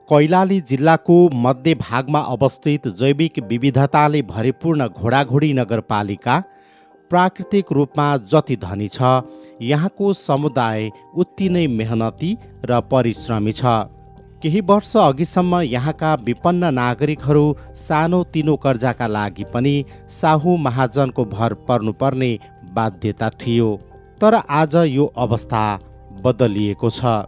कैलाली जिल्लाको मध्य भागमा अवस्थित जैविक विविधताले भरिपूर्ण घोडाघोडी नगरपालिका प्राकृतिक रूपमा जति धनी छ, यहाँको समुदाय उति नै मेहनती र परिश्रमी छ। केही वर्ष अघिसम्म यहाँका विपन्न नागरिकहरू सानोतिनो कर्जाका लागि पनि साहु महाजनको भर पर्नुपर्ने बाध्यता थियो। तर आज यो अवस्था बदलिएको छ।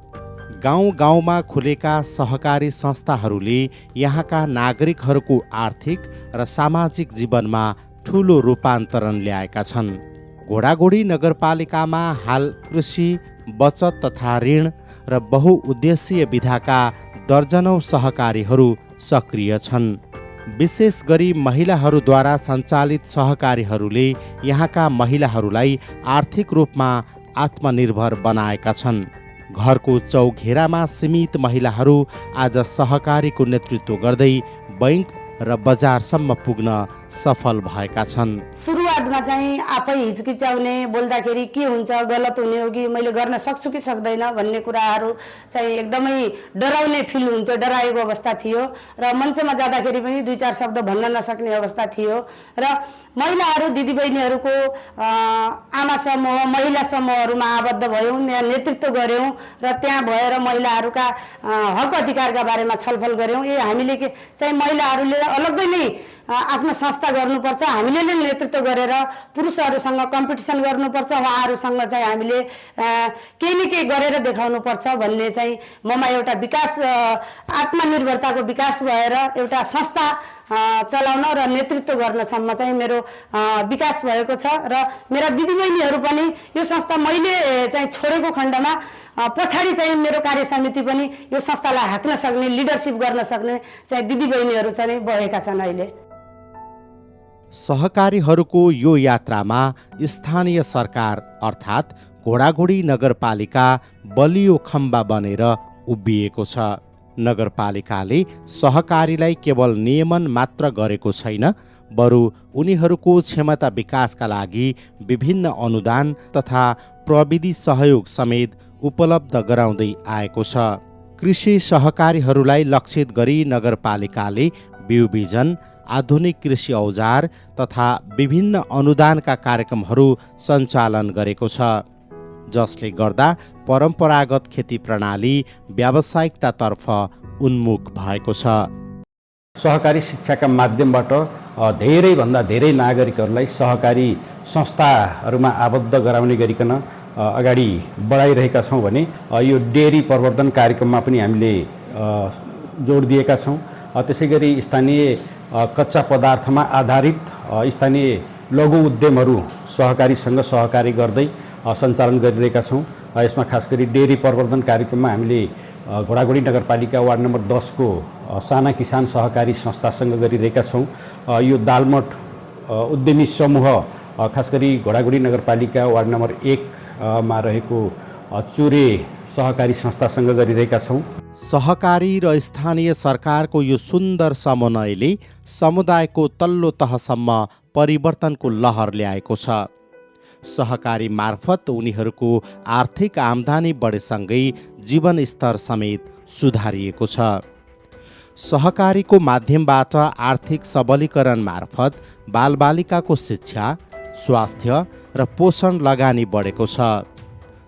गाउँ गाउँमा खुलेका सहकारी संस्थाहरूले यहाँका नागरिकहरूको आर्थिक र सामाजिक जीवनमा ठूलो रूपान्तरण ल्याएका छन्। घोडाघोडी नगरपालिकामा हाल कृषि, बचत तथा ऋण र बहुउद्देश्यीय विधाका दर्जनौं सहकारीहरू सक्रिय छन्। विशेष गरी महिलाहरूद्वारा सञ्चालित सहकारीहरूले यहाँका महिलाहरूलाई आर्थिक रूपमा आत्मनिर्भर बनाएका छन्। घरको चौघेरामा सीमित महिलाहरू आज सहकारीको नेतृत्व गर्दै बैंक र बजारसम्म पुग्न सफल भएका छन्। सुरुवातमा चाहिँ आफै हिचकिचाउने, बोल्दाखेरि के हुन्छ, गलत हुने हो कि मैले गर्न सक्छु कि सक्दैन भन्ने कुराहरू चाहिँ एकदमै डराउने फिल हुन्थ्यो, डराएको अवस्था थियो र मञ्चमा जाँदाखेरि पनि 2-4 शब्द भन्न नसक्ने अवस्था थियो। र महिलाहरू दिदीबहिनीहरूको आमा समूह, महिला समूहहरूमा आबद्ध भयौँ, यहाँ नेतृत्व गऱ्यौँ र त्यहाँ भएर महिलाहरूका हक अधिकारका बारेमा छलफल गऱ्यौँ। हामीले चाहिँ महिलाहरूले अलग्गै नै आफ्नो संस्था गर्नुपर्छ, हामीले नै नेतृत्व गरेर पुरुषहरूसँग कम्पिटिसन गर्नुपर्छ, उहाँहरूसँग चाहिँ हामीले केही न केही गरेर देखाउनुपर्छ भन्ने चाहिँ ममा एउटा विकास, आत्मनिर्भरताको विकास भएर एउटा संस्था चलाउन र नेतृत्व गर्नसम्म चाहिँ मेरो विकास भएको छ। र मेरा दिदीबहिनीहरू पनि यो संस्था मैले चाहिँ छोडेको खण्डमा पछाडि चाहिँ मेरो कार्य समिति पनि यो संस्थालाई हाँक्न सक्ने, लिडरसिप गर्न सक्ने चाहिँ दिदीबहिनीहरू चाहिँ भएका छन्। अहिले सहकारीहरूको यो यात्रामा स्थानीय सरकार अर्थात् घोडाघोडी नगरपालिका बलियो खम्बा बनेर उभिएको छ। नगरपालिकाले सहकारीलाई केवल नियमन मात्र गरेको छैन, बरु उनीहरूको क्षमता विकासका लागि विभिन्न अनुदान तथा प्रविधि सहयोग समेत उपलब्ध गराउँदै आएको छ। कृषि सहकारीहरूलाई लक्षित गरी नगरपालिकाले बिउ बिजन, आधुनिक कृषि औजार तथा विभिन्न अनुदानका कार्यक्रमहरू सञ्चालन गरेको छ, जसले गर्दा परम्परागत खेती प्रणाली व्यावसायिकतातर्फ उन्मुख भएको छ। सहकारी शिक्षाका माध्यमबाट धेरैभन्दा धेरै नागरिकहरूलाई सहकारी संस्थाहरूमा आबद्ध गराउने गरिकन अगाडि बढाइरहेका छौँ भने यो डेरी प्रवर्धन कार्यक्रममा पनि हामीले जोड दिएका छौँ। त्यसै गरी स्थानीय कच्चा पदार्थमा आधारित स्थानीय लघु उद्यमहरू सहकारीसँग सहकारी गर्दै सञ्चालन गरिरहेका छौँ। यसमा खास गरी डेरी प्रवर्धन कार्यक्रममा हामीले घोडाघोडी नगरपालिका वार्ड नम्बर 10 को साना किसान सहकारी संस्थासँग गरिरहेका छौँ। यो दालमठ उद्यमी समूह खास गरी घोडाघोडी नगरपालिका वार्ड नम्बर 1 मा रहेको चुरे सहकारी संस्थासँग गरिरहेका छौँ। सहकारी र स्थानीय सरकारको यो सुन्दर समन्वयले समुदायको तल्लो तहसम्म परिवर्तनको लहर ल्याएको छ। सहकारी मार्फत उनीहरूको आर्थिक आम्दानी बढेसँगै जीवनस्तर समेत सुधारिएको छ। सहकारीको माध्यमबाट आर्थिक सबलीकरण मार्फत बालबालिकाको शिक्षा, स्वास्थ्य र पोषण लगानी बढेको छ।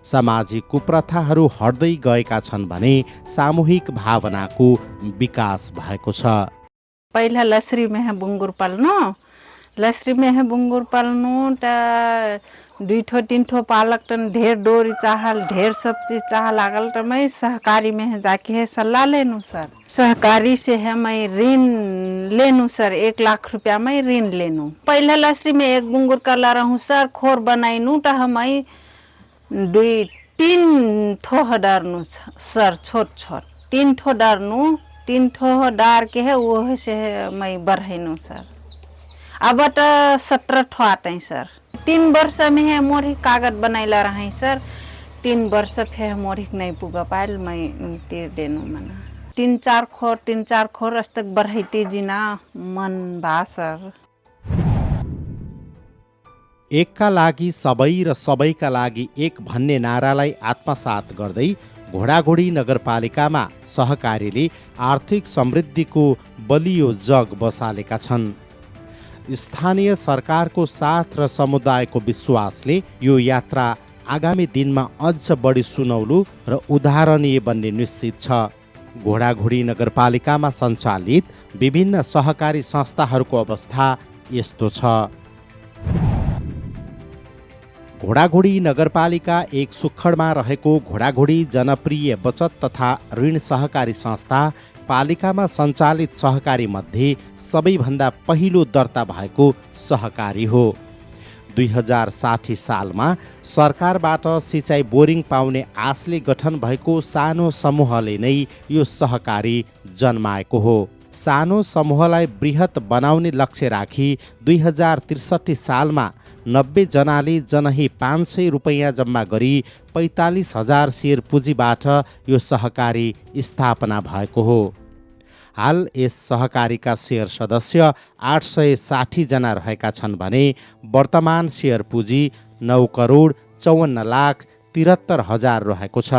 सामाजिक कुप्रथाहरू हट्दै गएका छन् भने सामूहिक भावनाको विकास भएको छ। पहिला लसरी में बुंगुर पाल्नु, लसरी में बुंगुर पाल्नु त 2-3 ठो पालक टन ढेर डोरी चाहल, ढेर सब चीज चाह लागल त मैं सहकारी में जाके है सलाह लेनू सर। सहकारी से है मैं ऋण लेनू सर, 1 लाख रुपया मैं ऋण लेनू। पहला लसरी में 1 बुंगुर कला रहूं सर, खोर बनाइनू त हम 2-3 ठो डारनू सर, छोट छोट 3 ठो डारनू, 3 ठो डार के है वो से मैं बढ़ाइनू सर। अब तो 17 ठो आते सर। 3 वर्ष में है मोरी कागज बनाइला रहे सर, 3 वर्ष फिर मोरी नहीं पुगा पायल, मैं तीर देनू मना 3-4 खोर अस तक बढ़ाइते जिना मन बा सर। एकका लागि सबै र सबैका लागि एक भन्ने नारालाई आत्मसात गर्दै घोडाघोडी नगरपालिकामा सहकारीले आर्थिक समृद्धिको बलियो जग बसालेका छन्। स्थानीय सरकारको साथ र समुदायको विश्वासले यो यात्रा आगामी दिनमा अझ बढी सुनौलो र उदाहरणीय बन्ने निश्चित छ। घोडाघोडी नगरपालिकामा सञ्चालित विभिन्न सहकारी संस्थाहरूको अवस्था यस्तो छ। घोडाघोडी नगरपालिका एक सुखडमा रहेको घोडाघोडी जनप्रिय बचत तथा ऋण सहकारी संस्था पालिकामा सञ्चालित सहकारी मध्ये सबैभन्दा पहिलो दर्ता भएको सहकारी हो। 2060 सालमा सरकारबाट सिँचाइ बोरिङ पाउने आशले गठन भएको सानो समूहले नै यो सहकारी जन्माएको हो। सानो समूहलाई बृहत बनाउने लक्ष्य राखी 2063 सालमा 90 जनाले जनही 500 रुपैयाँ जम्मा गरी 45,000 सेयर पुँजीबाट यो सहकारी स्थापना भएको हो। हाल यस सहकारीका सेयर सदस्य 860 जना रहेका छन् भने वर्तमान सेयर पुँजी 9,54,73,000 रहेको छ।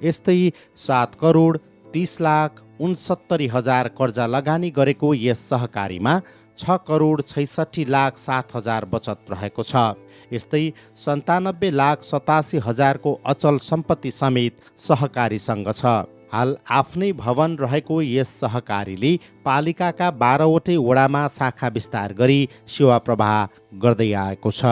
यस्तै 7,30,60,69,000 कर्जा लगानी गरेको यस सहकारीमा 6,66,07,000 बचत रहेको छ। यस्तै 97,87,000 को अचल सम्पत्ति समेत सहकारीसँग छ। हाल आफ्नै भवन रहेको यस सहकारीले पालिकाका 12वटै वडामा शाखा विस्तार गरी सेवा प्रवाह गर्दै आएको छ।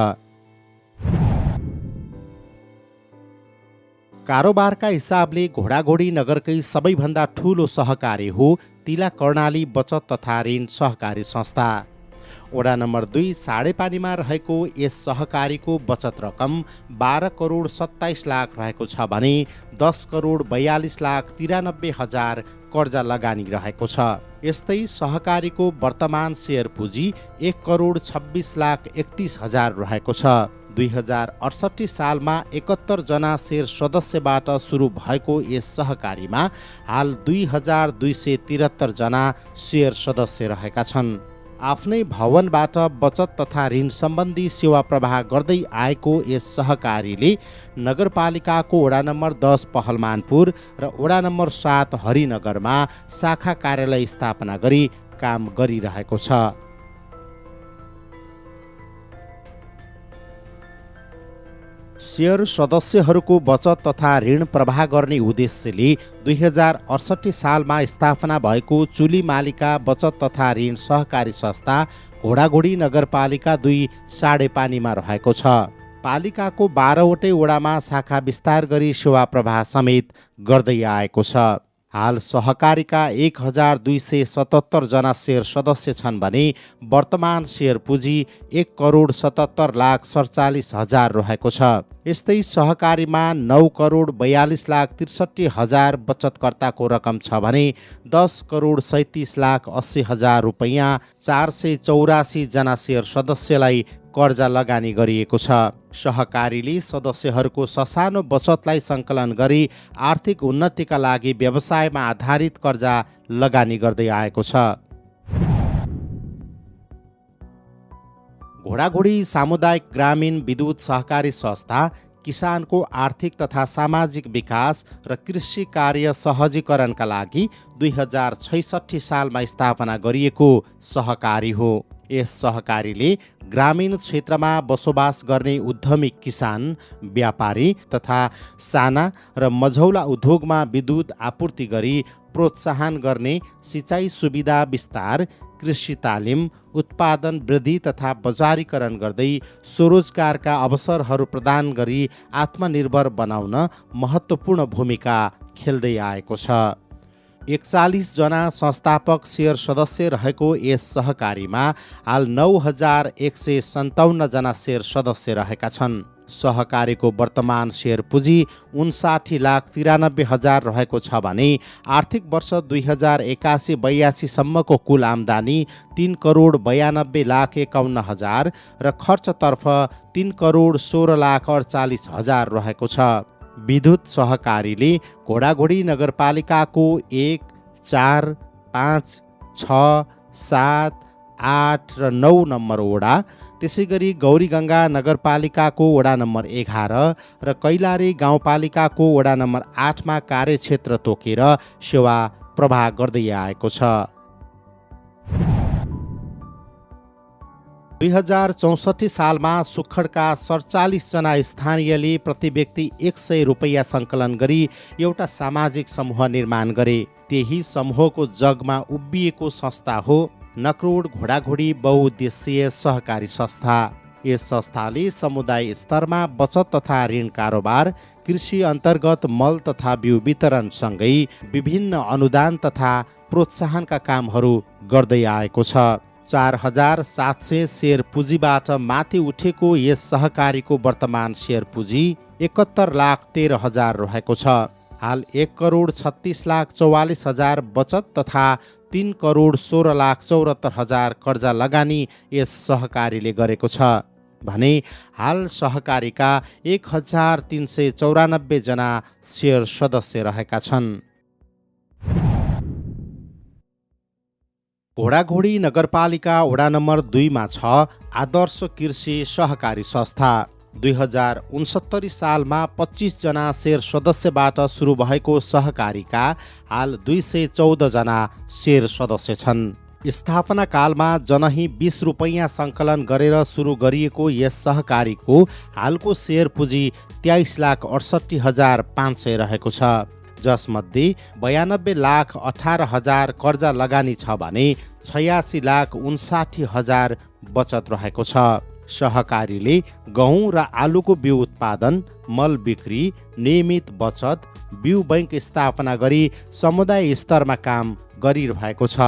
कारोबारका हिसाबले घोडाघोडी नगरकै सबैभन्दा ठूलो सहकारी हो तिला कर्णाली बचत तथा ऋण सहकारी संस्था। वडा नम्बर 2 साडेपानीमा रहेको यस सहकारीको बचत रकम 12,27,00,000 रहेको छ भने 10,42,93,000 कर्जा लगानी रहेको छ। यस्तै सहकारीको वर्तमान सेयर पुँजी 1,26,31,000 रहेको छ। 2068 सालमा 71 जना सेयर सदस्यबाट सुरु भएको यस सहकारीमा हाल 2,273 जना सेयर सदस्य रहेका छन्। आफ्नै भवनबाट बचत तथा ऋण सम्बन्धी सेवा प्रवाह गर्दै आएको यस सहकारीले नगरपालिकाको वडा नम्बर 10 पहलमानपुर र वडा नम्बर 7 हरिनगरमा शाखा कार्यालय स्थापना गरी काम गरिरहेको छ। सेयर सदस्यहरूको बचत तथा ऋण प्रवाह गर्ने उद्देश्यले 2068 सालमा स्थापना भएको चुली मालिका बचत तथा ऋण सहकारी संस्था घोडाघोडी नगरपालिका 2 साडेपानीमा रहेको छ। पालिकाको 12वटै वडामा शाखा विस्तार गरी सेवा प्रवाह समेत गर्दै आएको छ। हाल सहकारीका 1,277 जना सेयर सदस्य छन् भने वर्तमान सेयर पुँजी 1,77,47,000 रहेको छ। यस्तै सहकारीमा 9,42,63,000 बचतकर्ताको रकम छ भने 10,37,80,000 रुपैयाँ 484 जना सेयर सदस्यलाई कर्जा लगानी गरिएको छ। सहकारीले सदस्यहरूको ससानो बचतलाई सङ्कलन गरी आर्थिक उन्नतिका लागि व्यवसायमा आधारित कर्जा लगानी गर्दै आएको छ। घोडाघोडी सामुदायिक ग्रामीण विद्युत सहकारी संस्था किसानको आर्थिक तथा सामाजिक विकास र कृषि कार्य सहजीकरणका लागि 2066 सालमा स्थापना गरिएको सहकारी हो। यस सहकारीले ग्रामीण क्षेत्रमा बसोबास गर्ने उद्यमी किसान, व्यापारी तथा साना र मझौला उद्योगमा विद्युत आपूर्ति गरी प्रोत्साहन गर्ने, सिँचाइ सुविधा विस्तार, कृषि तालिम, उत्पादन वृद्धि तथा बजारीकरण गर्दै स्वरोजगारका अवसरहरू प्रदान गरी आत्मनिर्भर बनाउन महत्त्वपूर्ण भूमिका खेल्दै आएको छ। 41 जना संस्थापक सेयर सदस्य रहेको यस सहकारीमा हाल 9,157 जना सेयर सदस्य रहेका छन्। सहकारीको वर्तमान सेयर पुँजी 59,93,000 रहेको छ भने आर्थिक वर्ष 2081-82 सम्मको कुल आम्दानी 3,92,51,000 र खर्चतर्फ 3,16,48,000 रहेको छ। विद्युत सहकारीले घोडाघोडी नगरपालिकाको 1, 4, 5, 6, 7, 8 र 9 नम्बर वडा, त्यसैगरी गौरीगङ्गा नगरपालिकाको वडा नम्बर 11 र कैलाली गाउँपालिकाको वडा नम्बर 8मा कार्यक्षेत्र तोकेर सेवा प्रवाह गर्दै आएको छ। 2064 सालमा सुखडका 47 जना स्थानीयले प्रति व्यक्ति 100 रुपैयाँ सङ्कलन गरी एउटा सामाजिक समूह निर्माण गरे। त्यही समूहको जगमा उभिएको संस्था हो नक्रोड घोडाघोडी बहुउद्देश्यीय सहकारी संस्था। यस संस्थाले समुदाय स्तरमा बचत तथा ऋण कारोबार, कृषि अन्तर्गत मल तथा बिउ वितरणसँगै विभिन्न अनुदान तथा प्रोत्साहनका कामहरू गर्दै आएको छ। 4700 शेयर पुँजीबाट माथि उठेको यस सहकारीको वर्तमान शेयर पुँजी 71,13,000 रहेको छ। हाल 1,36,44,000 बचत तथा 3,16,74,000 कर्जा लगानी यस सहकारीले गरेको छ भने हाल सहकारीका 1,394 जना शेयर सदस्य रहेका छन्। घोडाघोडी नगरपालिका वडा नम्बर 2मा छ आदर्श कृषि सहकारी संस्था। 2069 सालमा 25 जना शेयर सदस्यबाट सुरु भएको सहकारीका हाल 214 जना शेयर सदस्य छन्। स्थापना कालमा जनही 20 रुपैयाँ सङ्कलन गरेर सुरु गरिएको यस सहकारीको हालको शेयर पुँजी 23,68,500 रहेको छ, जसमध्ये 92,18,000 कर्जा लगानी छ भने 86,59,000 बचत रहेको छ। सहकारीले गहुँ र आलुको बिउ उत्पादन, मल बिक्री, नियमित बचत, बिउ बैंक स्थापना गरी समुदाय स्तरमा काम गरिरहेको छ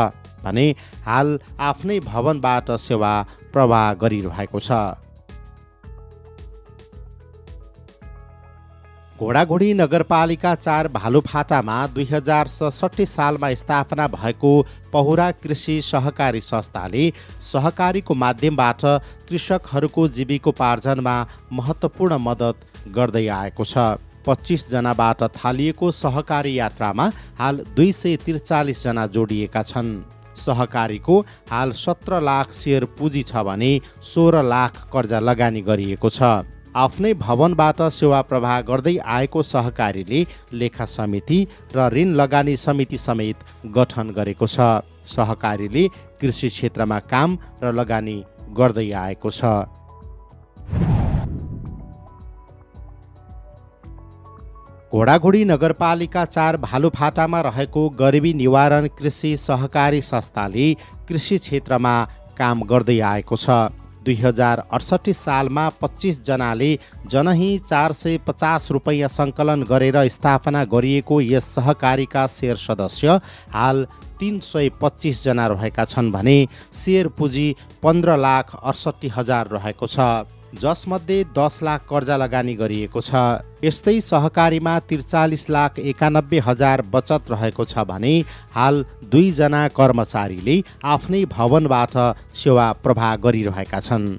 भने हाल आफ्नै भवनबाट सेवा प्रवाह गरिरहेको छ। घोडाघोडी नगरपालिका 4 भालुफाटामा 2067 सालमा स्थापना भएको पहुरा कृषि सहकारी संस्थाले सहकारीको माध्यमबाट कृषकहरूको जीविकोपार्जनमा महत्त्वपूर्ण मद्दत गर्दै आएको छ। 25 जनाबाट थालिएको सहकारी यात्रामा हाल 243 जना जोडिएका छन्। सहकारीको हाल 17 लाख शेयर पुँजी छ भने 16 लाख कर्जा लगानी गरिएको छ। आफ्नै भवनबाट सेवा प्रवाह गर्दै आएको सहकारीले लेखा समिति र ऋण लगानी समिति समेत गठन गरेको छ। सहकारीले कृषि क्षेत्रमा काम र लगानी गर्दै आएको छ। घोडाघोडी नगरपालिका 4 भालुफाटामा रहेको गरिबी निवारण कृषि सहकारी संस्थाले कृषि क्षेत्रमा काम गर्दै आएको छ। 2068 सालमा 25 जनाले जनही 450 रुपैयाँ सङ्कलन गरेर स्थापना गरिएको यस सहकारीका शेयर सदस्य हाल 325 जना रहेका छन् भने शेयर पुँजी 15,68,000 रहेको छ, जसमध्ये 10 लाख कर्जा लगानी गरिएको छ। यस्तै सहकारीमा 43,91,000 बचत रहेको छ भने हाल 2 जना कर्मचारीले आफ्नै भवनबाट सेवा प्रवाह गरिरहेका छन्।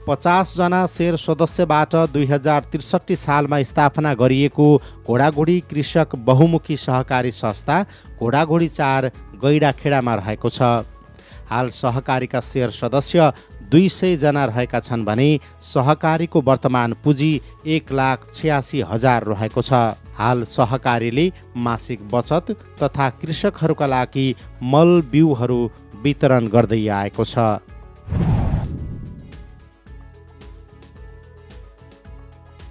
50 जना शेयर सदस्यबाट 2063 सालमा स्थापना गरिएको घोडाघोडी कृषक बहुमुखी सहकारी संस्था घोडाघोडी 4 गैडाखेडामा रहेको छ। हाल सहकारीका शेयर सदस्य 200 जना रहेका छन् भने सहकारीको वर्तमान पुँजी 1,86,000 रहेको छ। हाल सहकारीले मासिक बचत तथा कृषकहरूका लागि मल बिउहरू वितरण गर्दै आएको छ।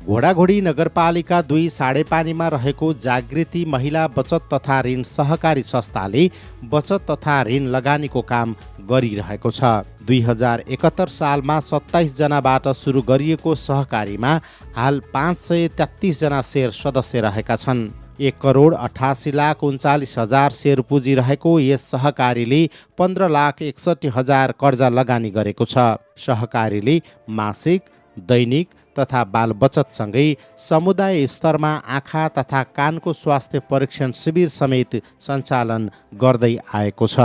घोडाघोडी नगरपालिका 2 साडेपानीमा रहेको जागृति महिला बचत तथा ऋण सहकारी संस्थाले बचत तथा ऋण लगानीको काम गरिरहेको छ। 2071 सालमा 27 जनाबाट सुरु गरिएको सहकारीमा हाल 533 जना शेयर सदस्य रहेका छन्। 1,88,39,000 शेयर पुँजी रहेको यस सहकारीले 15,61,000 कर्जा लगानी गरेको छ। सहकारीले मासिक, दैनिक तथा बाल बचतसँगै समुदाय स्तरमा आँखा तथा कानको स्वास्थ्य परीक्षण शिविर समेत सञ्चालन गर्दै आएको छ।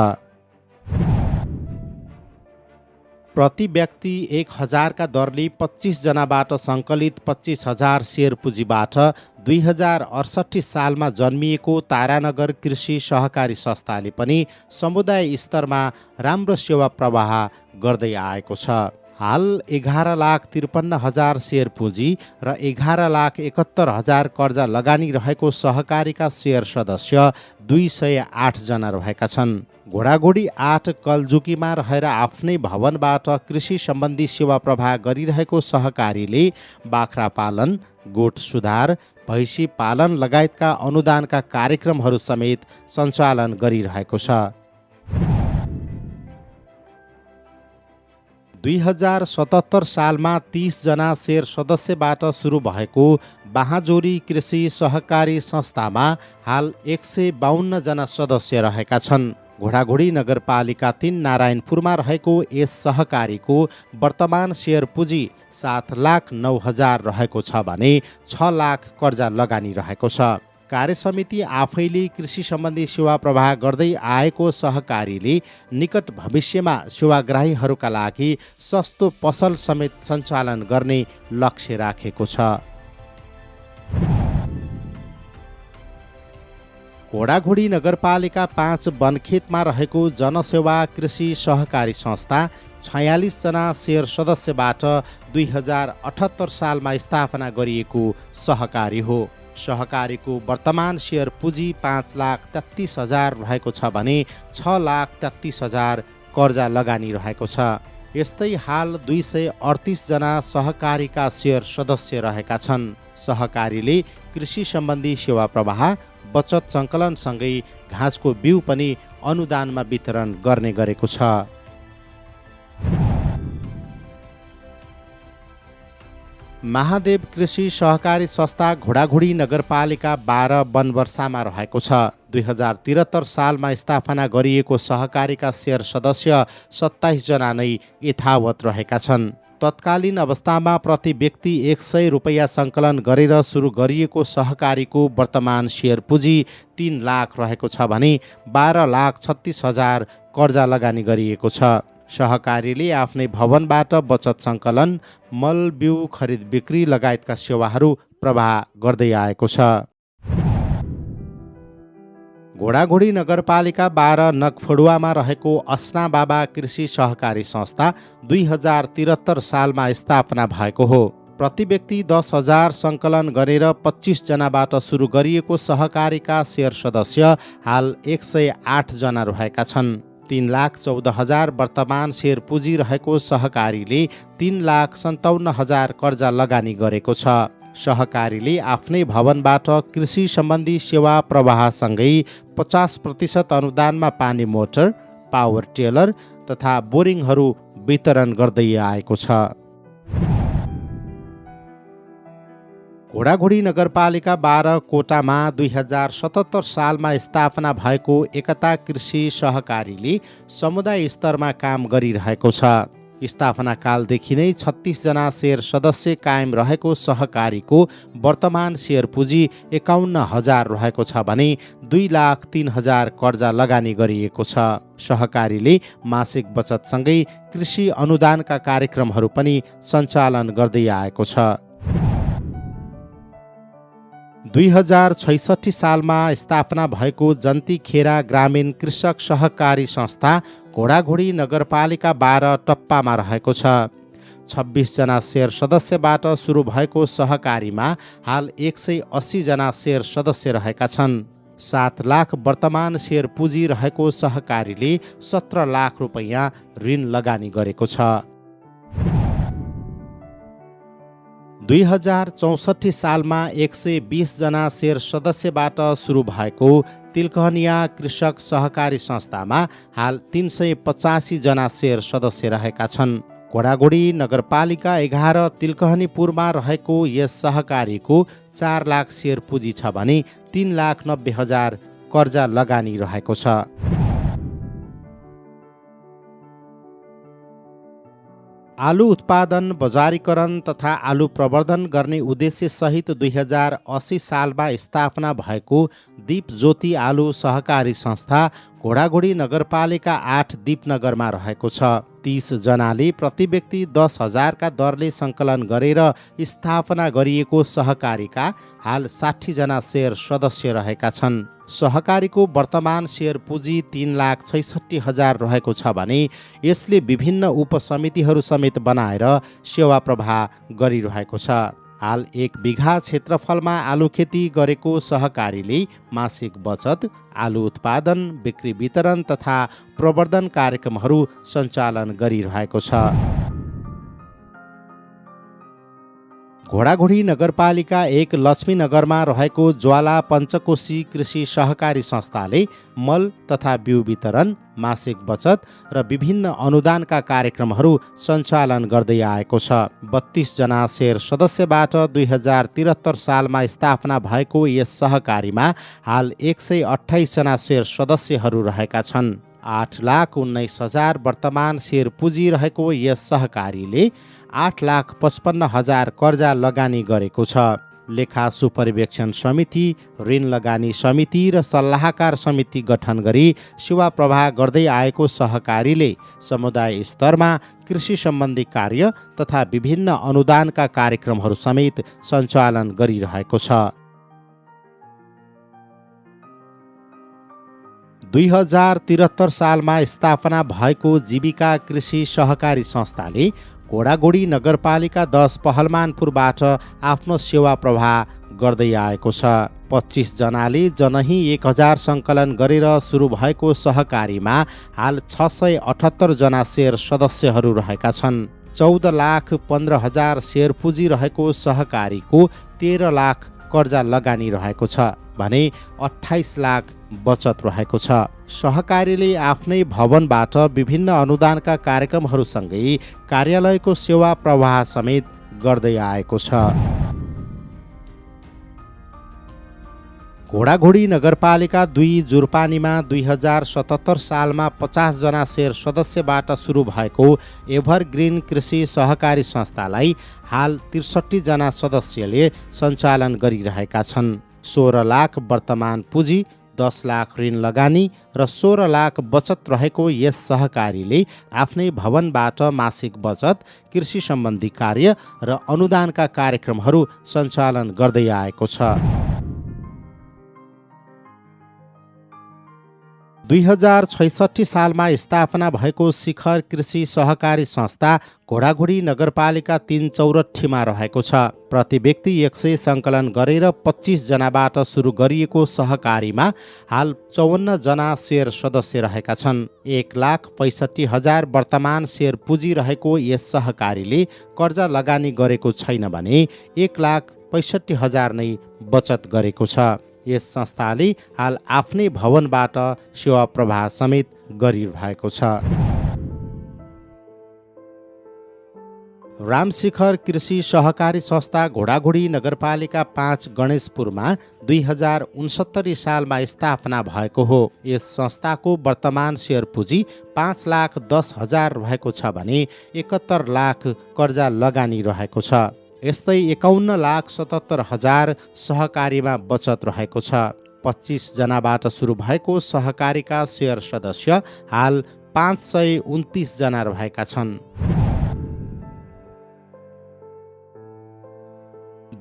प्रति व्यक्ति 1,000 का दरले 25 जनाबाट सङ्कलित 25,000 शेयर पुँजीबाट 2068 सालमा जन्मिएको तारानगर कृषि सहकारी संस्थाले पनि समुदाय स्तरमा राम्रो सेवा प्रवाह गर्दै आएको छ। हाल 11,53,000 सेयर पुँजी र 11,71,000 कर्जा लगानी रहेको सहकारीका सेयर सदस्य 208 जना रहेका छन्। घोडाघोडी 8 कलजुकीमा रहेर आफ्नै भवनबाट कृषि सम्बन्धी सेवा प्रवाह गरिरहेको सहकारीले बाख्रा पालन, गोठ सुधार, भैँसी पालन लगायतका अनुदानका कार्यक्रमहरू समेत सञ्चालन गरिरहेको छ। 2077 सालमा 30 जना सेयर सदस्यबाट सुरु भएको बाहाजोरी कृषि सहकारी संस्थामा हाल 152 जना सदस्य रहेका छन्। घोडाघोडी नगरपालिका 3 नारायणपुरमा रहेको यस सहकारीको वर्तमान सेयर पुँजी 7,09,000 रहेको छ भने 6 लाख कर्जा लगानी रहेको छ। कार्यसमिति आफैले कृषि सम्बन्धी सेवा प्रवाह गर्दै आएको सहकारीले निकट भविष्यमा सेवाग्राहीहरूका लागि सस्तो पसल समेत सञ्चालन गर्ने लक्ष्य राखेको छ। घोडाघोडी नगरपालिका 5 बनखेतमा रहेको जनसेवा कृषि सहकारी संस्था 46 जना सेयर सदस्यबाट 2078 सालमा स्थापना गरिएको सहकारी हो। सहकारीको वर्तमान सेयर पुँजी 5,33,000 रहेको छ भने 6,33,000 कर्जा लगानी रहेको छ। यस्तै हाल 238 जना सहकारीका सेयर सदस्य रहेका छन्। सहकारीले कृषि सम्बन्धी सेवा प्रवाह, बचत सङ्कलनसँगै घाँसको बिउ पनि अनुदानमा वितरण गर्ने गरेको छ। महादेव कृषि सहकारी संस्था घोडाघोडी नगरपालिका 12 बनवर्षामा रहेको छ। 2073 सालमा स्थापना गरिएको सहकारीका सेयर सदस्य 27 जना नै यथावत रहेका छन्। तत्कालीन अवस्थामा प्रति व्यक्ति 100 रुपैयाँ सङ्कलन गरेर सुरु गरिएको सहकारीको वर्तमान सेयर पुँजी 3 लाख रहेको छ भने 12,36,000 कर्जा लगानी गरिएको छ। सहकारीले आफ्नै भवनबाट बचत सङ्कलन, मल बिउ खरिद बिक्री लगायतका सेवाहरू प्रवाह गर्दै आएको छ। घोडाघोडी नगरपालिका 12 नगफडुवामा रहेको अस्ना बाबा कृषि सहकारी संस्था 2073 सालमा स्थापना भएको हो। प्रति व्यक्ति 10,000 सङ्कलन गरेर 25 जनाबाट सुरु गरिएको सहकारीका सेयर सदस्य हाल 108 जना रहेका छन्। 3,14,000 वर्तमान सेयर पुँजी रहेको सहकारीले 3,57,000 कर्जा लगानी गरेको छ। सहकारीले आफ्नै भवनबाट कृषि सम्बन्धी सेवा प्रवाहसँगै 50% अनुदानमा पानी मोटर, पावर टेलर तथा बोरिङहरू वितरण गर्दै आएको छ। घोडाघोडी नगरपालिका 12 कोटामा 2077 सालमा स्थापना भएको एकता कृषि सहकारीले समुदाय स्तरमा काम गरिरहेको छ। स्थापना कालदेखि नै 36 जना सेयर सदस्य कायम रहेको सहकारीको वर्तमान सेयर पुँजी 51,000 रहेको छ भने 2,03,000 कर्जा लगानी गरिएको छ। सहकारीले मासिक बचतसँगै कृषि अनुदानका कार्यक्रमहरू पनि सञ्चालन गर्दै आएको छ। 2066 सालमा स्थापना भएको जन्ती खेरा ग्रामीण कृषक सहकारी संस्था घोडाघोडी नगरपालिका 12 टप्पामा रहेको छ। 26 जना सेयर सदस्यबाट सुरु भएको सहकारीमा हाल 180 जना सेयर सदस्य रहेका छन्। 7 लाख वर्तमान सेयर पुँजी रहेको सहकारीले 17 लाख रुपैयाँ ऋण लगानी गरेको छ। 2064 सालमा 120 जना सेयर सदस्यबाट सुरु भएको तिलकहनिया कृषक सहकारी संस्थामा हाल 385 जना सेयर सदस्य रहेका छन्। घोडाघोडी नगरपालिका 11 तिलकहनीपुरमा रहेको यस सहकारीको 4 लाख सेयर पुँजी छ भने 3,90,000 कर्जा लगानी रहेको छ। आलु उत्पादन, बजारीकरण तथा आलु प्रवर्धन गर्ने उद्देश्यसहित 2080 सालमा स्थापना भएको दीप ज्योति आलु सहकारी संस्था घोडाघोडी नगरपालिका 8 दीपनगरमा रहेको छ। 30 जनाले प्रति व्यक्ति 10,000 का दरले सङ्कलन गरेर स्थापना गरिएको सहकारीका हाल 60 जना शेयर सदस्य रहेका छन्। सहकारीको वर्तमान शेयर पुँजी 3,66,000 रहेको छ भने यसले विभिन्न उपसमितिहरू समेत बनाएर सेवा प्रवाह गरिरहेको छ। हाल 1 बिघा क्षेत्रफलमा आलु खेती गरेको सहकारीले मासिक बचत, आलु उत्पादन, बिक्री वितरण तथा प्रवर्धन कार्यक्रमहरू सञ्चालन गरिरहेको छ। घोडाघोडी नगरपालिका 1 लक्ष्मीनगरमा रहेको ज्वाला पञ्चकोशी कृषि सहकारी संस्थाले मल तथा बिउ वितरण, मासिक बचत र विभिन्न अनुदानका कार्यक्रमहरू सञ्चालन गर्दै आएको छ। 32 जना शेयर सदस्यबाट 2073 सालमा स्थापना भएको यस सहकारीमा हाल 128 जना शेयर सदस्यहरू रहेका छन्। 8,19,000 वर्तमान शेयर पुँजी रहेको यस सहकारीले 8,55,000 कर्जा लगानी गरेको छ। लेखा सुपरिवेक्षण समिति, ऋण लगानी समिति र सल्लाहकार समिति गठन गरी सेवा प्रवाह गर्दै आएको सहकारीले समुदाय स्तरमा कृषि सम्बन्धी कार्य तथा विभिन्न अनुदानका कार्यक्रमहरू समेत सञ्चालन गरिरहेको छ। 2073 सालमा स्थापना भएको जीविका कृषि सहकारी संस्थाले घोडाघोडी नगरपालिका 10 पहलमानपुरबाट आफ्नो सेवा प्रवाह गर्दै आएको छ। 25 जनाले जनही 1000 सङ्कलन गरेर सुरु भएको सहकारीमा हाल 678 जना शेयर सदस्यहरू रहेका छन्। 14,15,000 शेयर पुँजी रहेको सहकारीको 13 लाख कर्जा लगानी रहेको छ भने 28 लाख बचत रहेको छ। सहकारीले आफ्नै भवनबाट विभिन्न अनुदानका कार्यक्रमहरूसँगै कार्यालयको सेवा प्रवाह समेत गर्दै आएको छ। घोडाघोडी नगरपालिका 2 जुरपानीमा 2077 सालमा 50 जना शेयर सदस्यबाट सुरु भएको एभरग्रिन कृषि सहकारी संस्थालाई हाल 63 जना सदस्यले सञ्चालन गरिरहेका छन्। 16 लाख वर्तमान पुँजी, 10 लाख ऋण लगानी र 16 लाख बचत रहेको यस सहकारीले आफ्नै भवनबाट मासिक बचत, कृषि सम्बन्धी कार्य र अनुदानका कार्यक्रमहरू सञ्चालन गर्दै आएको छ। 2066 सालमा स्थापना भएको शिखर कृषि सहकारी संस्था घोडाघोडी नगरपालिका 3 चौरठीमा रहेको छ। प्रति व्यक्ति 100 सङ्कलन गरेर 25 जनाबाट सुरु गरिएको सहकारीमा हाल 54 जना शेयर सदस्य रहेका छन्। 1,65,000 वर्तमान शेयर पुँजी रहेको यस सहकारीले कर्जा लगानी गरेको छैन भने 1,65,000 नै बचत गरेको छ। यस संस्थाले हाल आफ्नै भवनबाट सेवा प्रवाह समेत गरिरहेको छ। रामशिखर कृषि सहकारी संस्था घोडाघोडी नगरपालिका 5 गणेशपुरमा 2069 सालमा स्थापना भएको हो। यस संस्थाको वर्तमान शेयर पुँजी 5,10,000 रहेको छ भने 71 लाख कर्जा लगानी रहेको छ। यस्तै 51,77,000 सहकारीमा बचत रहेको छ। 25 जनाबाट सुरु भएको सहकारीका शेयर सदस्य हाल 529 जना रहेका छन्।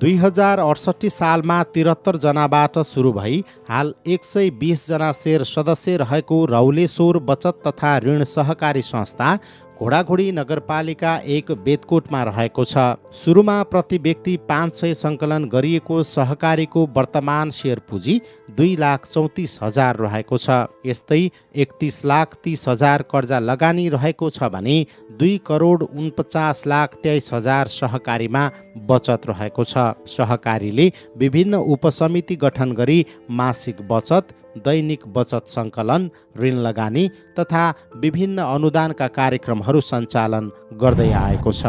2068 सालमा 73 जनाबाट सुरु भई हाल 120 जना शेयर सदस्य रहेको रौलेश्वर बचत तथा ऋण सहकारी संस्था घोडाघोडी नगरपालिका 1 बेतकोटमा रहेको छ। सुरुमा प्रति व्यक्ति 500 सङ्कलन गरिएको सहकारीको वर्तमान शेयर पुँजी 2,34,000 रहेको छ। यस्तै 31,30,000 कर्जा लगानी रहेको छ भने 2,49,23,000 सहकारीमा बचत रहेको छ। सहकारीले विभिन्न उपसमिति गठन गरी मासिक बचत, दैनिक बचत सङ्कलन, ऋण लगानी तथा विभिन्न अनुदानका कार्यक्रमहरू सञ्चालन गर्दै आएको छ।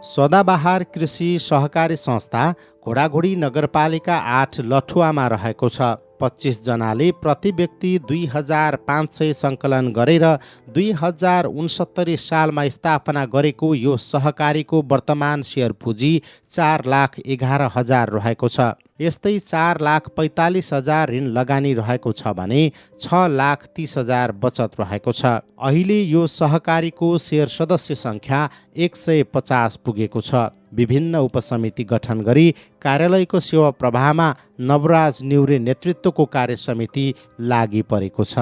सदाबहार कृषि सहकारी संस्था घोडाघोडी नगरपालिका 8 लठुवामा रहेको छ। 25 जनाले प्रति व्यक्ति 2500 सङ्कलन गरेर 2069 सालमा स्थापना गरेको यो सहकारीको वर्तमान सेयर पुँजी 4,11,000 रहेको छ। यस्तै 4,45,000 ऋण लगानी रहेको छ भने 6,30,000 बचत रहेको छ। अहिले यो सहकारीको सेयर सदस्य सङ्ख्या 150 पुगेको छ। विभिन्न उपसमिति गठन गरी कार्यालयको सेवा प्रवाहमा नवराज न्युरे नेतृत्वको कार्य समिति लागि परेको छ।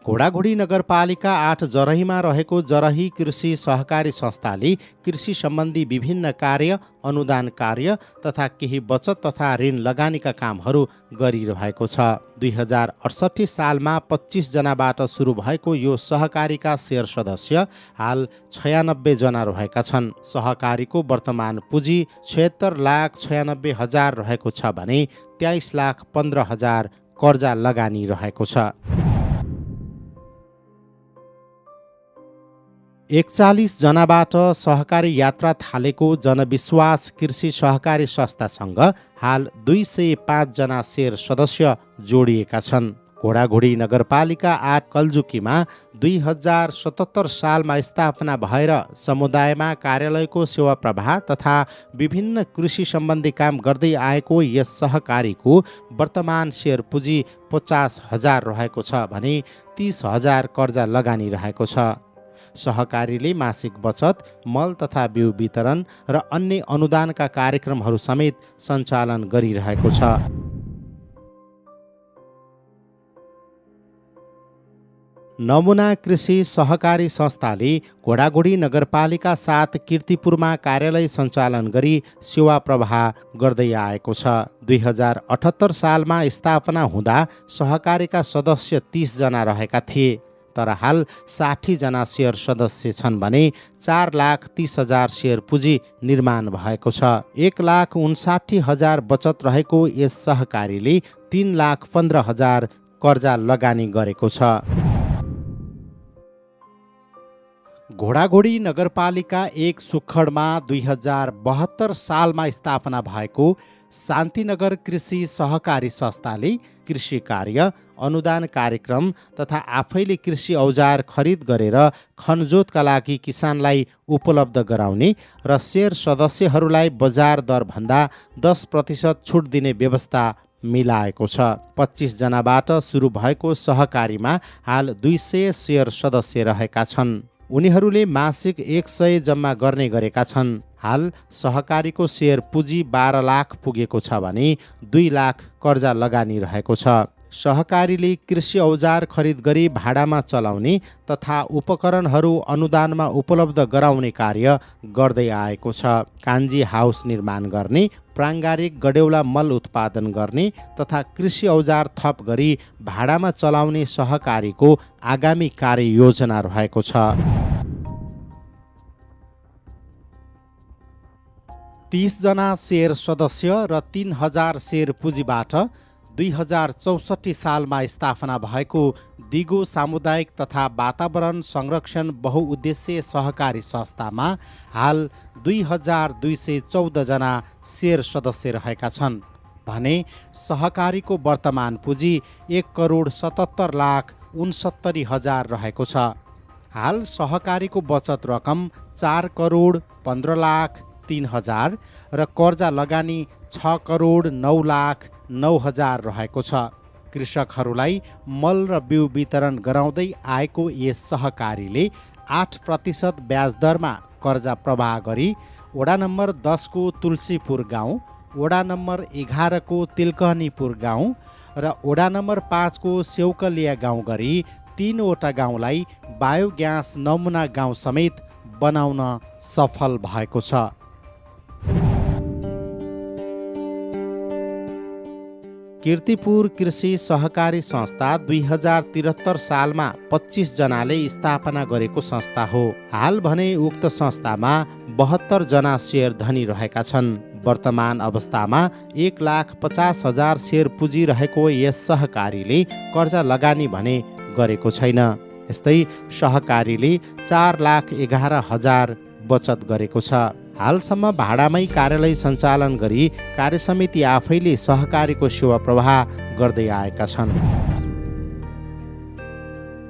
घोडाघोडी नगरपालिका 8 जरहीमा रहेको जरही कृषि सहकारी संस्थाले कृषि सम्बन्धी विभिन्न कार्य, अनुदान कार्य तथा केही बचत तथा ऋण लगानीका कामहरू गरिरहेको छ। 2068 सालमा 25 जनाबाट सुरु भएको यो सहकारीका शेयर सदस्य हाल 96 जना रहेका छन्। सहकारीको वर्तमान पुँजी 76,96,000 रहेको छ भने 23,15,000 कर्जा लगानी रहेको छ। 41 जनाबाट सहकारी यात्रा थालेको जनविश्वास कृषि सहकारी संस्थासँग हाल 205 जना शेयर सदस्य जोडिएका छन्। घोडाघोडी नगरपालिका 8 कल्जुकीमा 2077 सालमा स्थापना भएर समुदायमा कार्यालयको सेवा प्रवाह तथा विभिन्न कृषि सम्बन्धी काम गर्दै आएको यस सहकारीको वर्तमान शेयर पुँजी 50,000 रहेको छ भने 30,000 कर्जा लगानी रहेको छ। सहकारीले मासिक बचत, मल तथा बिउ वितरण र अन्य अनुदानका कार्यक्रमहरू समेत सञ्चालन गरिरहेको छ। नमुना कृषि सहकारी संस्थाले घोडाघोडी नगरपालिका 7 कीर्तिपुरमा कार्यालय सञ्चालन गरी सेवा प्रवाह गर्दै आएको छ। 2078 सालमा स्थापना हुँदा सहकारीका सदस्य 30 जना रहेका थिए, तर हाल 60 जना शेयर सदस्य छन् भने 4,30,000 शेयर पुँजी निर्माण भएको छ। 1,59,000 बचत रहेको यस सहकारीले 3,15,000 कर्जा लगानी गरेको छ। घोडाघोडी नगरपालिका 1 सुखडमा 2072 सालमा स्थापना भएको शान्तिनगर कृषि सहकारी संस्थाले कृषि कार्य, अनुदान कार्यक्रम तथा आफैले कृषि औजार खरिद गरेर खनजोतका लागि किसानलाई उपलब्ध गराउने र शेयर सदस्यहरूलाई बजार दरभन्दा 10% छुट दिने व्यवस्था मिलाएको छ। 25 जनाबाट सुरु भएको सहकारीमा हाल 200 शेयर सदस्य रहेका छन्। उनीहरूले मासिक 100 जम्मा गर्ने गरेका छन्। हाल सहकारीको शेयर पुँजी 12 लाख पुगेको छ भने 2 लाख कर्जा लगानी रहेको छ। सहकारीले कृषि औजार खरिद गरी भाडामा चलाउने तथा उपकरणहरू अनुदानमा उपलब्ध गराउने कार्य गर्दै आएको छ। कान्जी हाउस निर्माण गर्ने, प्राङ्गारिक गडेउला मल उत्पादन गर्ने तथा कृषि औजार थप गरी भाडामा चलाउने सहकारीको आगामी कार्ययोजना रहेको छ। 30 जना शेयर सदस्य र 3,000 शेयर पुँजीबाट 2064 सालमा स्थापना भएको दिगो सामुदायिक तथा वातावरण संरक्षण बहुउद्देश्य सहकारी संस्थामा हाल 2,214 जना शेयर सदस्य रहेका छन् भने सहकारीको वर्तमान पुँजी 1,77,69,000 रहेको छ। हाल सहकारीको बचत रकम 4,15,03,000 र कर्जा लगानी 6,09,09,000 रहेको छ। कृषकहरूलाई मल र बिउ वितरण गराउँदै आएको यस सहकारीले 8% ब्याज दरमा कर्जा प्रवाह गरी वडा नम्बर 10 को तुलसीपुर गाउँ, वडा नम्बर 11 को तिलकहनीपुर गाउँ र वडा नम्बर 5 को सेउकलिया गाउँ गरी 3 वटा गाउँलाई बायोग्यास नमुना गाउँ समेत बनाउन सफल भएको छ। कीर्तिपुर कृषि सहकारी संस्था 2073 सालमा 25 जनाले स्थापना गरेको संस्था हो। हाल भने उक्त संस्थामा 72 जना शेयर धनी रहेका छन्। वर्तमान अवस्थामा 1,50,000 शेयर पुँजी रहेको यस सहकारीले कर्जा लगानी भने गरेको छैन। यस्तै सहकारीले 4,11,000 बचत गरेको छ। हालसम्म भाडामै कार्यालय सञ्चालन गरी कार्यसमिति आफैले सहकारीको सेवा प्रवाह गर्दै आएका छन्।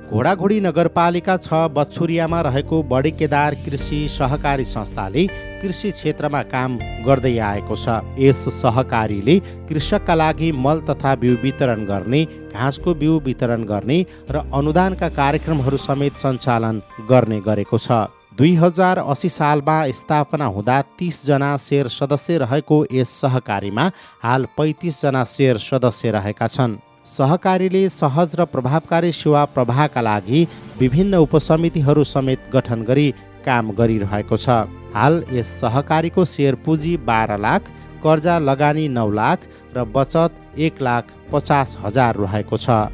घोडाघोडी नगरपालिका 6 बछुरियामा रहेको बडी केदार कृषि सहकारी संस्थाले कृषि क्षेत्रमा काम गर्दै आएको छ। यस सहकारीले कृषकका लागि मल तथा बिउ वितरण गर्ने, घाँसको बिउ वितरण गर्ने र अनुदानका कार्यक्रमहरू समेत सञ्चालन गर्ने गरेको छ। 2080 सालमा स्थापना हुँदा 30 जना शेयर सदस्य रहेको यस सहकारीमा हाल 35 जना शेयर सदस्य रहेका छन्। सहकारीले सहज र प्रभावकारी सेवा प्रवाहका लागि विभिन्न उपसमितिहरू समेत गठन गरी काम गरिरहेको छ। हाल यस सहकारीको शेयर पुँजी 12 लाख, कर्जा लगानी 9 लाख र बचत 1,50,000 रहेको छ।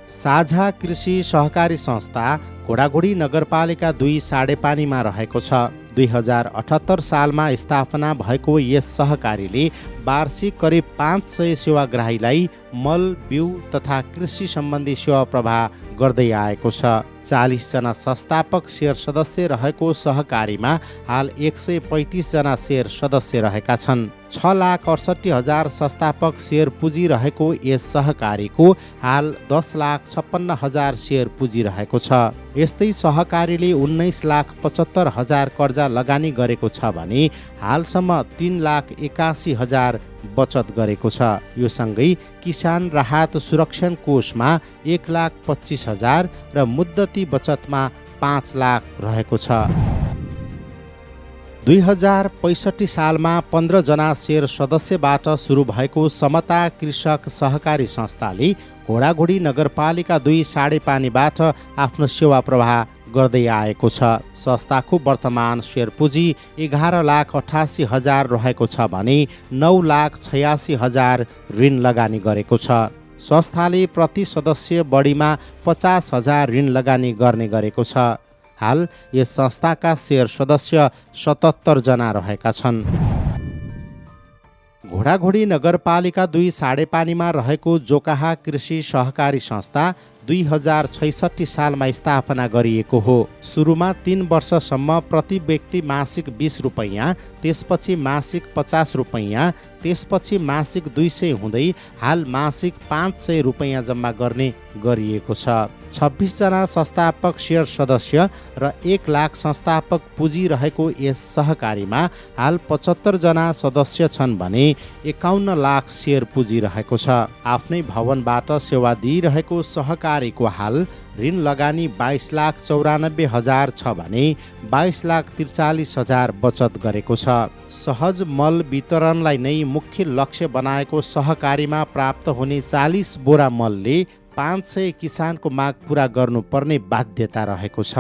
साझा कृषि सहकारी संस्था घोडाघोडी नगरपालिका 2 साडेपानीमा रहेको छ। 2078 सालमा स्थापना भएको यस सहकारीले वार्षिक करिब 500 सेवाग्राहीलाई मल, बिउ तथा कृषि सम्बन्धी सेवा प्रवाह गर्दै आएको छ। 40 जना संस्थापक शेयर सदस्य रहेको सहकारीमा हाल 135 जना शेयर सदस्य रहेका छन्। 6,68,000 संस्थापक शेयर पुँजी रहेको यस सहकारीको हाल 10,56,000 शेयर पुँजी रहेको छ। यस्तै सहकारीले 19,75,000 कर्जा लगानी गरेको छ भने हालसम्म 3,81,000 बचत गरेको छ। यो सँगै किसान राहत सुरक्षण कोषमा 1,25,000 र मुद्दती बचतमा 5 लाख रहेको छ। 2065 सालमा 15 जना शेयर सदस्यबाट सुरु भएको समता कृषक सहकारी संस्थाले घोडाघोडी नगरपालिका 2 साडेपानीबाट आफ्नो सेवा प्रवाह गर्दै आएको छ। संस्थाको वर्तमान शेयर पुँजी 11,88,000 रहेको छ भने 9,86,000 ऋण लगानी गरेको छ। संस्थाले प्रति सदस्य बढीमा 50,000 ऋण लगानी गर्ने गरेको छ। हाल यस संस्थाका शेयर सदस्य 77 जना रहेका छन्। घोडाघोडी नगरपालिका 2 साडेपानीमा रहेको जोकाहा कृषि सहकारी संस्था 2066 सालमा स्थापना गरिएको हो। सुरुमा 3 वर्षसम्म प्रति व्यक्ति मासिक 20 रुपैयाँ, त्यसपछि मासिक 50 रुपैयाँ, त्यसपछि मासिक 200 हुँदै हाल मासिक 500 रुपैयाँ जम्मा गर्ने गरिएको छ। 26 जना संस्थापक शेयर सदस्य र 1 लाख संस्थापक पुँजी रहेको यस सहकारीमा हाल 75 जना सदस्य छन् भने 51 लाख शेयर पुँजी रहेको छ। आफ्नै भवनबाट सेवा दिइरहेको सहकारीको हाल ऋण लगानी 22,94,000 छ भने 22,43,000 बचत गरेको छ। सहज मल वितरणलाई नै मुख्य लक्ष्य बनाएको सहकारीमा प्राप्त हुने 40 बोरा मलले 500 किसानको माग पूरा गर्नुपर्ने बाध्यता रहेको छ।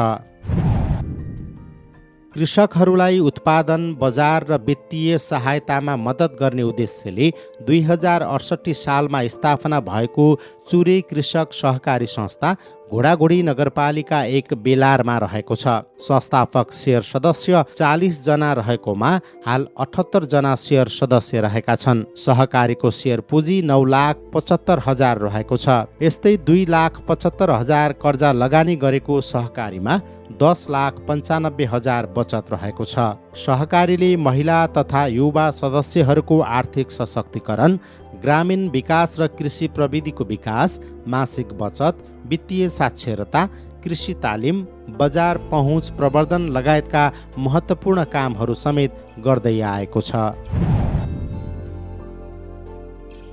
कृषकहरूलाई उत्पादन, बजार र वित्तीय सहायतामा मद्दत गर्ने उद्देश्यले 2068 सालमा स्थापना भएको चुरे कृषक सहकारी संस्था घोडाघोडी नगरपालिका 1 बेलारमा रहेको छ। संस्थापक शेयर सदस्य 40 जना रहेकोमा हाल 78 जना शेयर सदस्य रहेका छन्। सहकारीको शेयर पुँजी 9,75,000 रहेको छ। यस्तै 2,75,000 कर्जा लगानी गरेको सहकारीमा 10,95,000 बचत रहेको छ। सहकारीले महिला तथा युवा सदस्यहरूको आर्थिक सशक्तिकरण, ग्रामीण विकास र कृषि प्रविधिको विकास, मासिक बचत, वित्तीय साक्षरता, कृषि तालिम, बजार पहुँच प्रवर्धन लगायतका महत्त्वपूर्ण कामहरू समेत गर्दै आएको छ।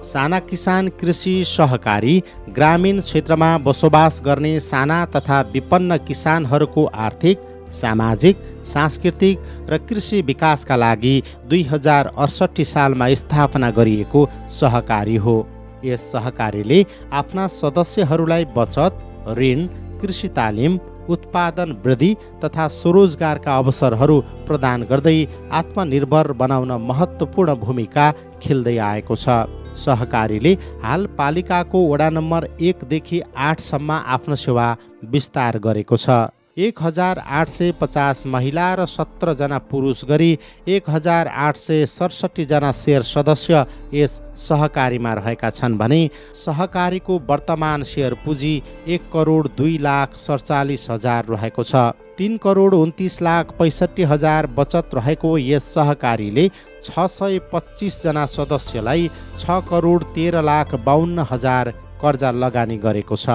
साना किसान कृषि सहकारी ग्रामीण क्षेत्रमा बसोबास गर्ने साना तथा विपन्न किसानहरूको आर्थिक, सामाजिक, सांस्कृतिक र कृषि विकासका लागि 2068 सालमा स्थापना गरिएको सहकारी हो। यस सहकारीले आफ्ना सदस्यहरूलाई बचत, ऋण, कृषि तालिम, उत्पादन वृद्धि तथा स्वरोजगारका अवसरहरू प्रदान गर्दै आत्मनिर्भर बनाउन महत्त्वपूर्ण भूमिका खेल्दै आएको छ। सहकारीले हाल पालिकाको वडा नम्बर 1 देखि 8 सम्म आफ्नो सेवा विस्तार गरेको छ। 1,850 महिला र 17 जना पुरुष गरी 1,867 जना शेयर सदस्य यस सहकारीमा रहेका छन् भने सहकारीको वर्तमान शेयर पुँजी 1,02,47,000 रहेको छ। 3,29,65,000 बचत रहेको यस सहकारीले 625 जना सदस्यलाई 6,13,52,000 कर्जा लगानी गरेको छ।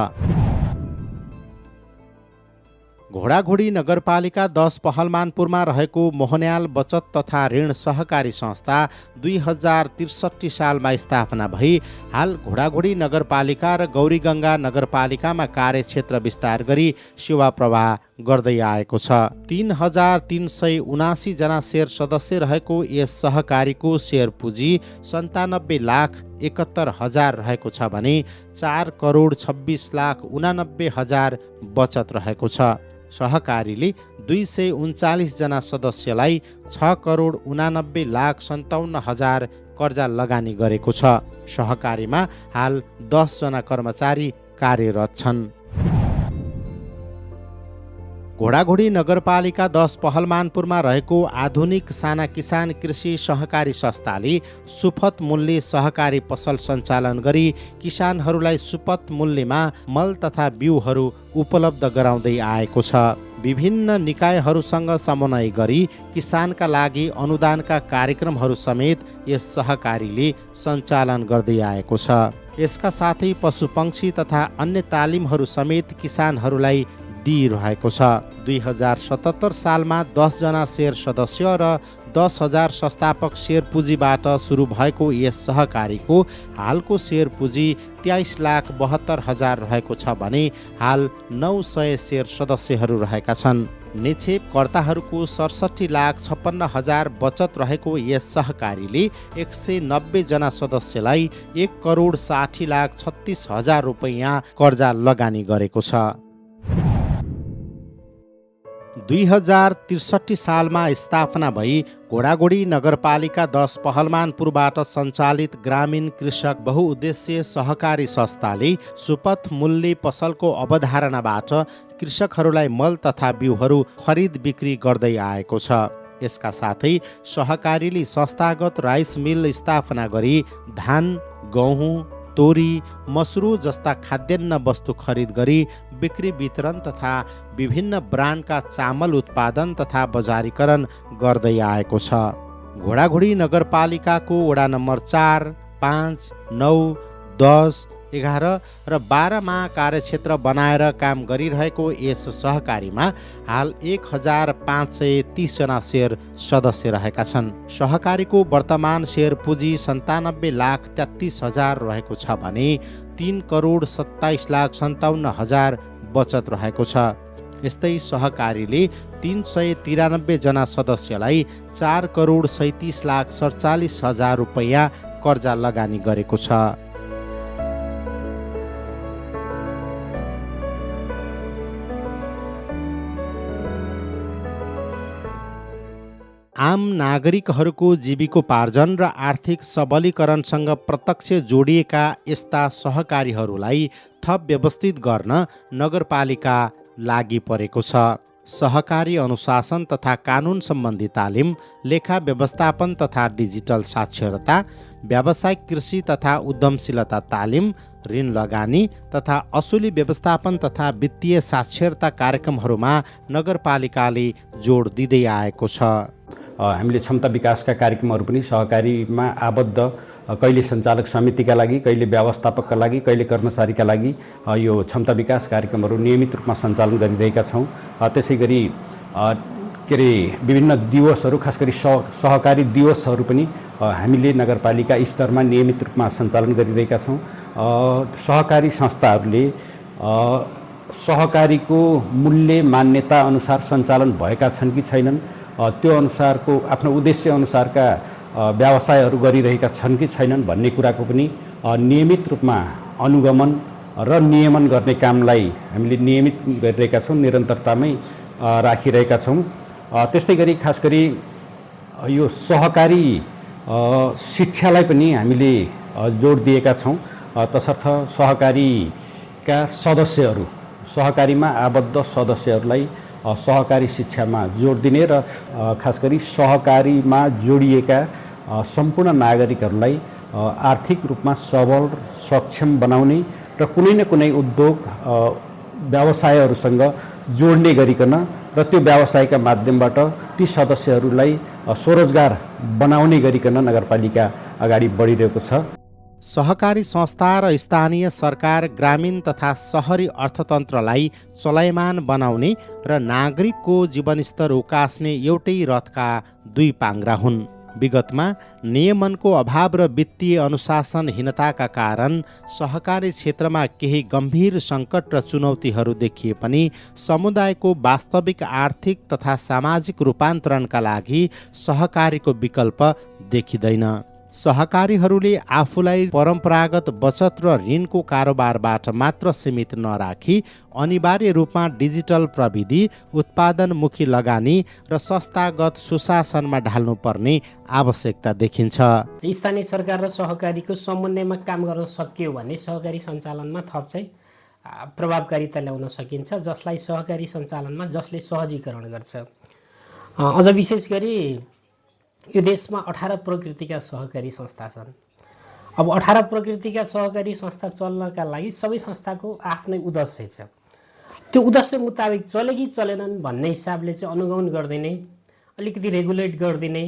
घोडाघोडी नगरपालिका 10 पहलमानपुरमा रहेको मोहन्याल बचत तथा ऋण सहकारी संस्था 2063 सालमा स्थापना भई हाल घोडाघोडी नगरपालिका र गौरीगङ्गा नगरपालिकामा कार्यक्षेत्र विस्तार गरी सेवा प्रवाह गर्दै आएको छ। 3,379 जना शेयर सदस्य रहेको यस सहकारीको शेयर पुँजी 97,71,000 रहेको छ भने 4,26,89,000 बचत रहेको छ। सहकारीले 239 जना सदस्यलाई 6,89,57,000 कर्जा लगानी गरेको छ। सहकारीमा हाल 10 जना कर्मचारी कार्यरत छन्। घोडाघोडी नगरपालिका 10 पहलमानपुरमा रहेको आधुनिक साना किसान कृषि सहकारी संस्थाले सुपथ मूल्य सहकारी पसल सञ्चालन गरी किसानहरूलाई सुपथ मूल्यमा मल तथा बिउहरू उपलब्ध गराउँदै आएको छ। विभिन्न निकायहरूसँग समन्वय गरी किसानका लागि अनुदानका कार्यक्रमहरू समेत यस सहकारीले सञ्चालन गर्दै आएको छ। यसका साथै पशुपक्षी तथा अन्य तालिमहरू समेत किसानहरूलाई दिइरहेको छ। 2077 सालमा 10 जना शेयर सदस्य र 10,000 संस्थापक शेयर पुँजीबाट सुरु भएको यस सहकारीको हालको शेयर पुँजी 23,72,000 रहेको छ भने हाल 900 शेयर सदस्यहरू रहेका छन्। निक्षेपकर्ताहरूको 67,56,000 बचत रहेको यस सहकारीले 190 जना सदस्यलाई 1,60,36,000 रुपैयाँ कर्जा लगानी गरेको छ। 2063 सालमा स्थापना भई घोडाघोडी नगरपालिका 10 पहलमानपुरबाट सञ्चालित ग्रामीण कृषक बहुउद्देश्य सहकारी संस्थाले सुपथ मूल्य पसलको अवधारणाबाट कृषकहरूलाई मल तथा बिउहरू खरिद बिक्री गर्दै आएको छ। यसका साथै सहकारीले संस्थागत राइस मिल स्थापना गरी धान, गहुँ, तोरी, मसुरो जस्ता खाद्यान्न वस्तु खरिद गरी बिक्री वितरण तथा विभिन्न ब्रान्डका चामल उत्पादन तथा बजारीकरण गर्दै आएको छ। घोडाघोडी नगरपालिकाको वडा नम्बर 4, 5, 9, 10, 11 र 12मा कार्यक्षेत्र बनाएर काम गरिरहेको यस सहकारीमा हाल 1,530 जना शेयर सदस्य रहेका छन्। सहकारीको वर्तमान शेयर पुँजी 97,33,000 रहेको छ भने 3,27,57,000 बचत रहेको छ। यस्तै सहकारीले 393 जना सदस्यलाई 4,37,47,000 रुपैयाँ कर्जा लगानी गरेको छ। आम नागरिकहरूको जीविकोपार्जन र आर्थिक सबलीकरणसँग प्रत्यक्ष जोडिएका यस्ता सहकारीहरूलाई थप व्यवस्थित गर्न नगरपालिका लागि परेको छ। सहकारी अनुशासन तथा कानुन सम्बन्धी तालिम, लेखा व्यवस्थापन तथा डिजिटल साक्षरता, व्यावसायिक कृषि तथा उद्यमशीलता तालिम, ऋण लगानी तथा असुली व्यवस्थापन तथा वित्तीय साक्षरता कार्यक्रमहरूमा नगरपालिकाले जोड दिँदै आएको छ। हामीले क्षमता विकासका कार्यक्रमहरू पनि सहकारीमा आबद्ध कहिले सञ्चालक समितिका लागि, कहिले व्यवस्थापकका लागि, कहिले कर्मचारीका लागि यो क्षमता विकास कार्यक्रमहरू नियमित रूपमा सञ्चालन गरिरहेका छौँ। त्यसै गरी विभिन्न दिवसहरू, खास गरी सहकारी दिवसहरू पनि हामीले नगरपालिका स्तरमा नियमित रूपमा सञ्चालन गरिरहेका छौँ। सहकारी संस्थाहरूले सहकारीको मूल्य मान्यता अनुसार सञ्चालन भएका छन् कि छैनन्, त्यो अनुसारको आफ्नो उद्देश्य अनुसारका व्यवसायहरू गरिरहेका छन् कि छैनन् भन्ने कुराको पनि नियमित रूपमा अनुगमन र नियमन गर्ने कामलाई हामीले नियमित गरिरहेका छौँ, निरन्तरतामै राखिरहेका छौँ। त्यस्तै गरी खास गरी यो सहकारी शिक्षालाई पनि हामीले जोड दिएका छौँ। तसर्थ सहकारीका सदस्यहरू, सहकारीमा आबद्ध सदस्यहरूलाई सहकारी शिक्षामा जोड दिने र खास गरी सहकारीमा जोडिएका सम्पूर्ण नागरिकहरूलाई आर्थिक रूपमा सबल, सक्षम बनाउने र कुनै न कुनै उद्योग व्यवसायहरूसँग जोड्ने गरिकन र त्यो व्यवसायका माध्यमबाट ती सदस्यहरूलाई स्वरोजगार बनाउने गरिकन नगरपालिका अगाडि बढिरहेको छ। सहकारी संस्था र स्थानीय सरकार ग्रामीण तथा सहरी अर्थतन्त्रलाई चलायमान बनाउने र नागरिकको जीवनस्तर उकास्ने एउटै रथका दुई पाङ्ग्रा हुन्। विगतमा नियमनको अभाव र वित्तीय अनुशासनहीनताका कारण सहकारी क्षेत्रमा केही गम्भीर सङ्कट र चुनौतीहरू देखिए पनि समुदायको वास्तविक आर्थिक तथा सामाजिक रूपान्तरणका लागि सहकारीको विकल्प देखिँदैन। सहकारीहरूले आफूलाई परम्परागत बचत र ऋणको कारोबारबाट मात्र सीमित नराखी अनिवार्य रूपमा डिजिटल प्रविधि, उत्पादनमुखी लगानी र संस्थागत सुशासनमा ढाल्नुपर्ने आवश्यकता देखिन्छ। स्थानीय सरकार र सहकारीको समन्वयमा काम गर्न सकियो भने सहकारी सञ्चालनमा थप चाहिँ प्रभावकारिता ल्याउन सकिन्छ, जसलाई सहकारी सञ्चालनमा जसले सहजीकरण गर्छ। अझ विशेष गरी यो देशमा 18 प्रकृतिका सहकारी संस्था छन्। अब 18 प्रकृतिका सहकारी संस्था चल्नका लागि सबै संस्थाको आफ्नै उद्देश्य छ। त्यो उद्देश्य मुताबिक चले कि चलेनन् भन्ने हिसाबले चाहिँ अनुगमन गरिदिने, अलिकति रेगुलेट गरिदिने,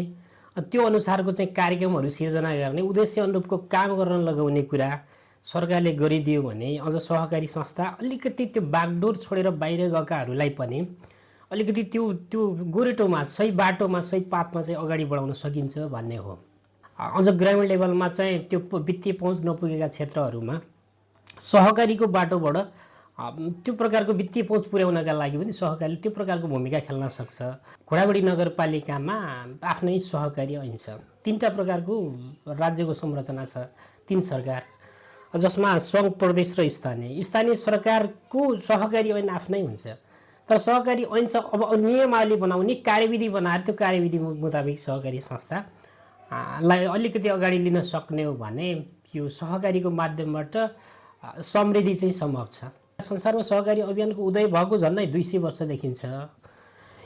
त्यो अनुसारको चाहिँ कार्यक्रमहरू सिर्जना गर्ने, उद्देश्य अनुरूपको काम गर्न लगाउने कुरा सरकारले गरिदियो भने अझ सहकारी संस्था अलिकति त्यो बागडोर छोडेर बाहिर गएकाहरूलाई पनि अलिकति त्यो गोरेटोमा, सही बाटोमा, सही पाथमा चाहिँ अगाडि बढाउन सकिन्छ भन्ने हो। अझ ग्रामीण लेभलमा चाहिँ त्यो वित्तीय पहुँच नपुगेका क्षेत्रहरूमा सहकारीको बाटोबाट त्यो प्रकारको वित्तीय पहुँच पुर्याउनका लागि पनि सहकारीले त्यो प्रकारको भूमिका खेल्न सक्छ। घोडागुडी नगरपालिकामा आफ्नै सहकारी ऐन छ। 3टा प्रकारको राज्यको संरचना छ, 3 सरकार, जसमा सङ्घ, प्रदेश र स्थानीय सरकारको सहकारी ऐन आफ्नै हुन्छ। तर सहकारी ऐन छ, अब नियमावली बनाउने, कार्यविधि बनाएर त्यो कार्यविधि मुताबिक सहकारी संस्थालाई अलिकति अगाडि लिन सक्ने हो भने यो सहकारीको माध्यमबाट समृद्धि चाहिँ सम्भव छ। संसारमा सहकारी अभियानको उदय भएको झन्डै 200 वर्ष देखिन्छ।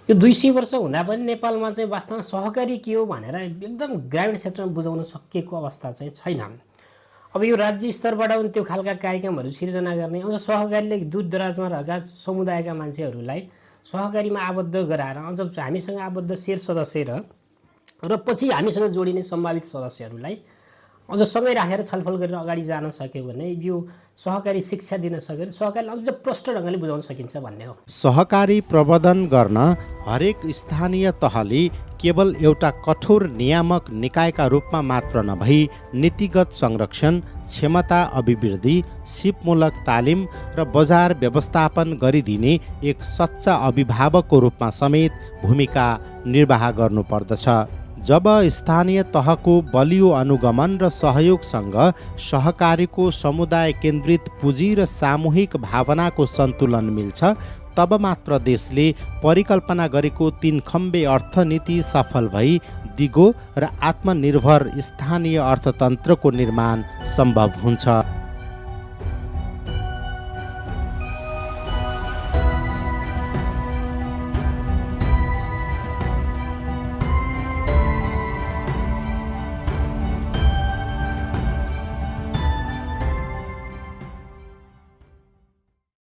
यो 200 वर्ष हुँदा पनि नेपालमा चाहिँ वास्तवमा सहकारी के हो भनेर एकदम ग्रामीण क्षेत्रमा बुझाउन सकिएको अवस्था चाहिँ छैन। अब यो राज्य स्तरबाट पनि त्यो खालका कार्यक्रमहरू सिर्जना गर्ने, अझ सहकारीले दूर दराजमा रहेका समुदायका मान्छेहरूलाई सहकारीमा आबद्ध गराएर अझ हामीसँग आबद्ध शेर सदस्य र पछि हामीसँग जोडिने सम्भावित सदस्यहरूलाई अझ समय राखेर छलफल गरेर अगाडि जान सक्यो भने यो सहकारी शिक्षा दिन सक्यो, सहकारीले अझ प्रष्ट ढङ्गले बुझाउन सकिन्छ भन्ने हो। सहकारी प्रबन्धन गर्न हरेक स्थानीय तहले केवल एउटा कठोर नियामक निकायका रूपमा मात्र नभई नीतिगत संरक्षण, क्षमता अभिवृद्धि, सिपमूलक तालिम र बजार व्यवस्थापन गरिदिने एक सच्चा अभिभावकको रूपमा समेत भूमिका निर्वाह गर्नुपर्दछ। जब स्थानीय तहको बलियो अनुगमन र सहयोगसँग सहकारीको समुदाय केन्द्रित पुँजी र सामूहिक भावनाको सन्तुलन मिल्छ, तब मात्र देशले परिकल्पना गरेको 3 खम्बे अर्थनीति सफल भई दिगो र आत्मनिर्भर स्थानीय अर्थतन्त्रको निर्माण सम्भव हुन्छ।